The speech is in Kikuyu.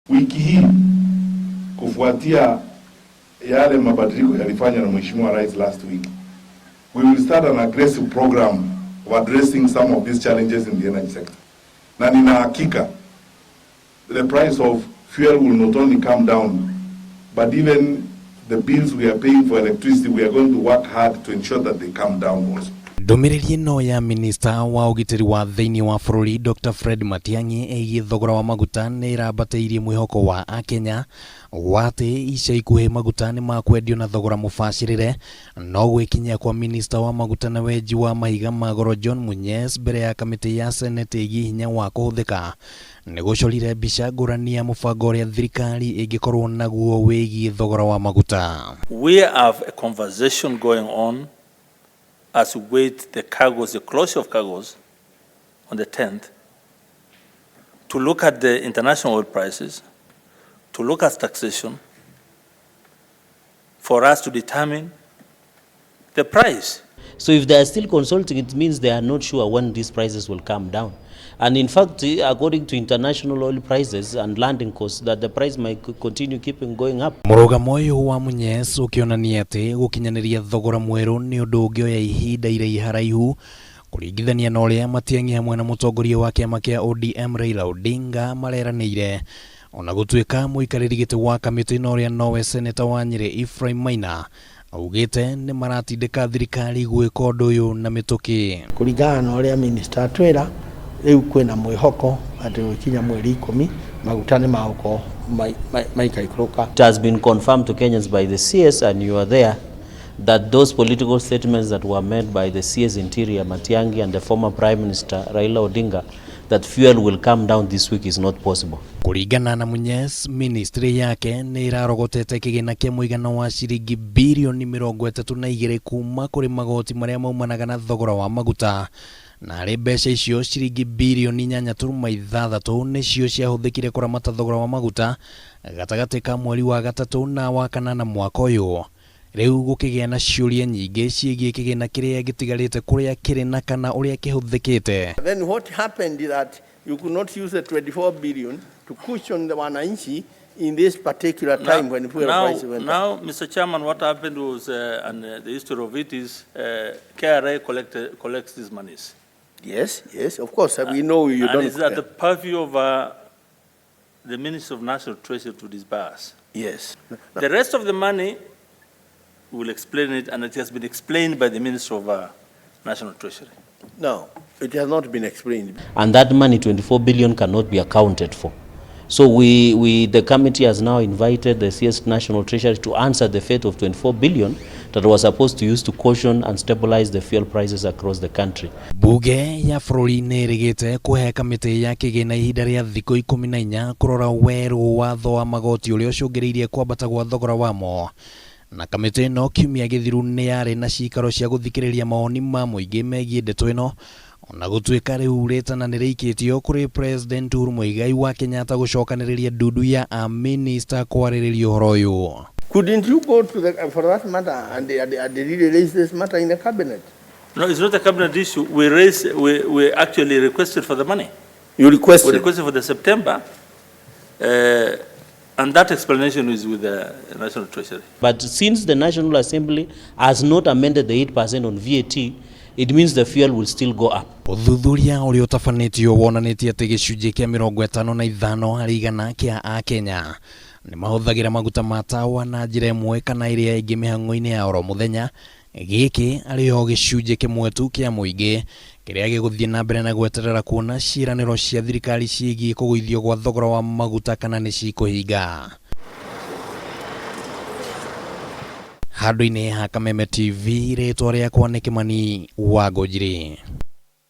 Wiki hii kufuatia yale mabadiliko yalifanywa na Mheshimiwa Rais last week, we will start an aggressive program of addressing some of these challenges in the energy sector. Na nina hakika the price of fuel will not only come down, but even the bills we are paying for electricity, we are going to work hard to ensure that they come down also. Ndũmĩrĩri ĩno ya minista wa ũgitĩri wa thĩinĩ wa bũrũri Dr Fred Matiang'i ĩgiĩ thogora wa maguta nĩ ĩrambatĩirie mwĩhoko wa akenya wa atĩ ica ikuhĩ maguta nĩ makwendio na thogora mũbacĩrĩre. No gwĩkinyia kwa minista wa maguta na wenji wa mahiga ma goro John Munyes mbere ya kamĩtĩ ya seneti ĩgiĩ hinya wa kũhũthĩka nĩ gũcorire mbica ngũrani ya mũbango ũrĩa thirikari ĩngĩkorwo naguo wĩgiĩ thogora wa maguta. We have a conversation going on as we wait the cargoes, the closure of cargoes on the 10th, to look at the international oil prices, to look at taxation, for us to determine the price. So if they are still consulting, it means they are not sure when these prices will come down. And in fact, according to international oil prices and landing costs, that the price might continue keeping going up. Mũrũgamo ũyũ wa Munyes ũkĩonania atĩ gũkinyanĩria thogora mwerũ nĩ ũndũ ũngĩoya ihinda iraiharaihu kũringithania na ũrĩa Matiang'i hamwe na mũtongoria wa kĩama kĩa ODM Raila Odinga mareranĩire. Ona gũtuĩka mũikarĩri gĩtĩ wa kamĩtĩ ĩno ũrĩa nowe seneta wa Nyĩrĩ Ephraim Maina augĩte nĩ maratindĩka thirikari gwĩka ũndũ ũyũ na mĩtũkĩ. Kũringana na ũrĩa minister atwĩra, rĩu kwĩna mwĩhoko atĩ gũkinya mweri 10 maguta nĩ magũkorwo maikaikũrũka. It has been confirmed to Kenyans by the CS, and you are there, that those political statements that were made by the CS Interior Matiang'i and the former Prime Minister Raila Odinga that fuel will come down this week is not possible. Kũringana na Munyes, ministry yake nĩ ĩrarogotete kĩgĩna kĩa mũigana wa ciringi birioni 32 kuma kũrĩ magoti marĩa maumanaga na thogora wa maguta, na harĩ mbeca icio ciringi birioni 8.6 nĩcio ciahũthĩkire kũramata thogora wa maguta gatagatĩ ka mweri wa gatatũ na wa kanana mwaka ũyũ. Rĩu gũkĩgĩa na ciũria nyingĩ ciĩgiĩ kĩgĩna kĩrĩa gĩtigarĩte kũrĩa kĩrĩ na kana ũrĩa kĩhũthĩkĩte. Then what happened is that you could not use the 24 billion to cushion the wananchi in this particular time when fuel prices went up. Now, Mr. Chairman, what happened was, and the history of it is, KRA collects these monies. Yes, yes, of course, we know you And don't. it's at the purview of the Minister of National Treasury to disburse. Yes. The rest of the money, we will explain it, and it has been explained by the Minister of National Treasury. No, it has not been explained. And that money, 24 billion, cannot be accounted for. So the committee has now invited the CS National Treasury to answer the fate of 24 billion that was supposed to use to caution and stabilize the fuel prices across the country. Bunge ya bũrũri nĩ ĩrĩgĩte kũhe kamĩtĩ ya kĩgĩna ihinda rĩa thikũ 14 kũrora werũ watho wa magoti ũrĩa ũcũngĩrĩirie kwambata gwa thogora wamo. Na kamĩtĩ ĩno kiumia gĩthiru nĩ yarĩ na cikaro cia gũthikĩrĩria mawoni ma mũingĩ megiĩ ndeto ĩno, ona gũtuĩka rĩu rĩtana nĩ rĩikĩtio kũrĩ President Uhuru Muigai wa Kenyatta gũcokanĩrĩria ndundu ya amĩnĩsta kwarĩrĩria ũhoro ũyũ. Couldn't you go to the, for that matter, and really raise this matter in the cabinet? No, it's not a cabinet issue. We actually requested for the money. You requested? We requested for the September, and that explanation is with the National Treasury. But since the National Assembly has not amended the 8% on VAT, it means the fuel will still go up. Ũthuthuria ũrĩa ũtabanĩtio wonanĩtie atĩ gĩcunjĩ kĩa 55 harĩ igana kĩa akenya nĩ mahũthagĩra maguta ma tawa na njĩra ĩmwe kana ĩrĩa ĩngĩ mĩhang'o-inĩ ya oro mũthenya. Gĩkĩ arĩ o gĩcunjĩ kĩmwe tu kĩa mũingĩ kĩrĩa gĩgũthiĩ na mbere na gweterera kuona ciĩranĩro cia thirikari ciĩgiĩ kũgũithio gwa thogora wa maguta kana nĩ cikũhinga. Handũ-inĩ ha Kameme TV, rĩtwa rĩakwa nĩ Kĩmani wa Ngũnjiri.